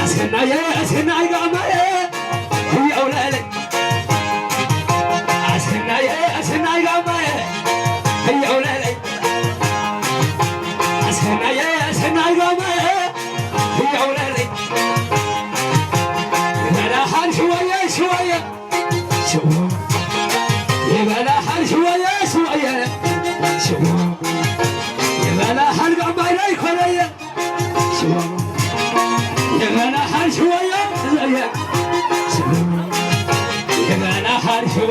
ኣሰናየ ኣሰናይ ጋማየ ህያው ለለይ። ኣሰናየ ኣሰናይ ጋማየ ህያው ለለይ። ኣሰናየ ኣሰናይ ጋማየ ህያው ለለይ። ይበላሃል ሽወየ ሽወየ ሽወ ይበላሃል ሽወየ ሽወየ ሽወ ይበላሃል ጋማይ ላይ ኮለየ ሽወ ይበላሃል ሽወየ ሽወየ ሽወ ይበላሃል ሽወ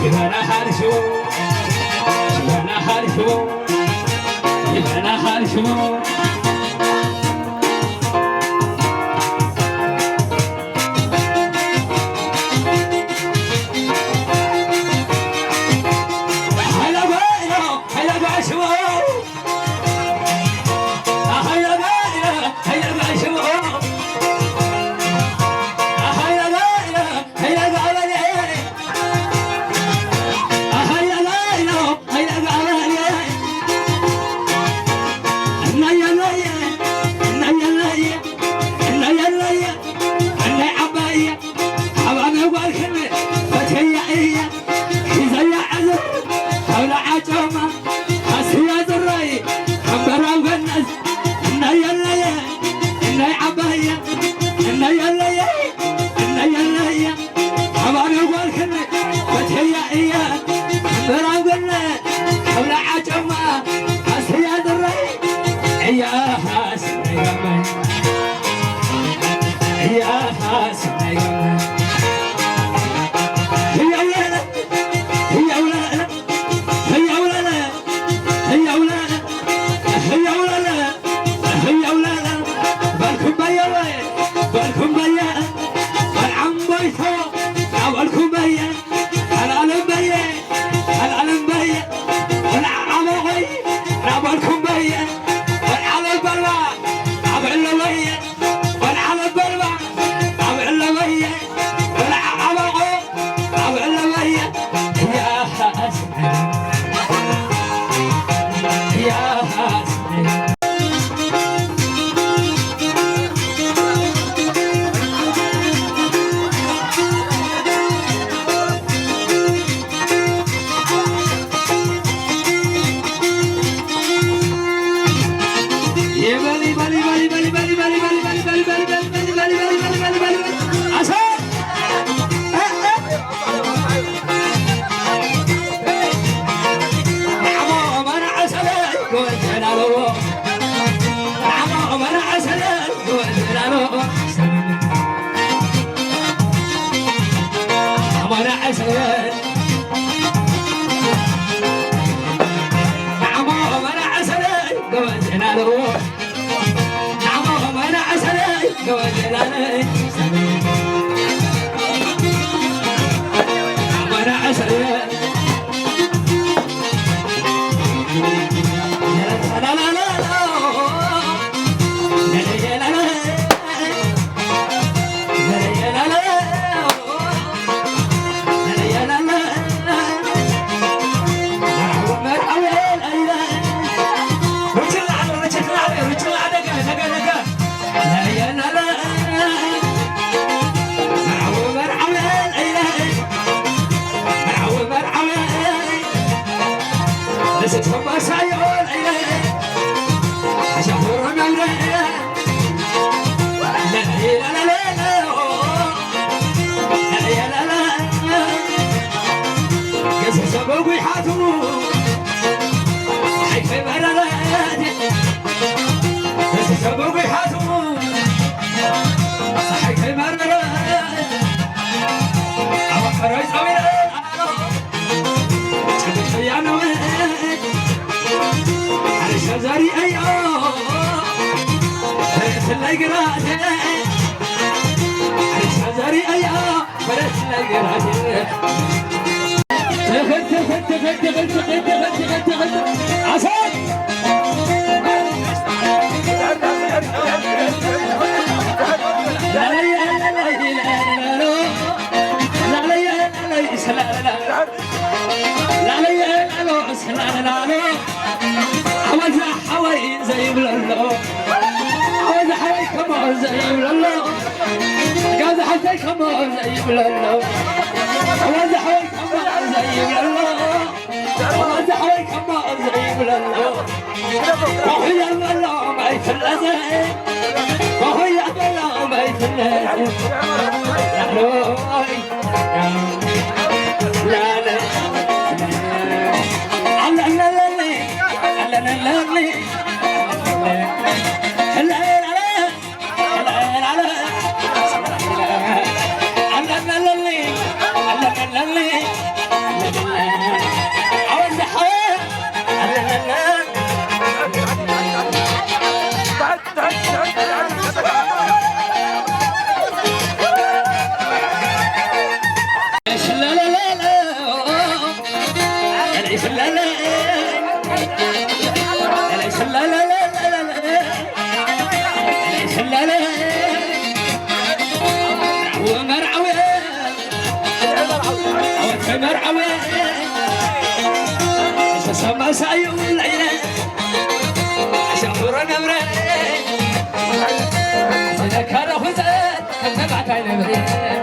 ይበላሃል ሽወ ይበላሃል ሽወ ይበላሃል ሽወ ኣባነ ጓልክን ፈትየያ እየ ሒዘያ ዕዝር ተብላ ዓጨማ ኣስያ ዝራይ ከንበራው ገነዝ እናየለየ እናይ ዓባየ እናየለየ እናየለየ ኣባነ ጓልክን ፈትየያ እየ ከንበራው ገነዝ ተብላ ዓጨማ ኣስያ ዝራይ እያ ሓስ ዓሞ መናእሰይ ገበዜና ኣለዎ። ዓሞ መናእሰይ ገበዜና ኣለዎ። መናእሰይ ሓወይ ዘይብለሎ፣ ሓወይ ሓወይ ከምኡ ዘይብለሎ፣ ጋዛ ሓወይ ከምኡ ዘይብለሎ፣ ሓወይ ሓወይ ከምኡ ዘይብለሎ፣ ሓወይ ሓወይ ከምኡ ዘይብለሎ። ኮኹያ በሎም ኣይፍለጥ፣ ኮኹያ በሎም ኣይፍለጥ። ላሎይ፣ ላለ፣ ኣለለለለ፣ ኣለለለለ፣ ለለለ፣ ለለለ፣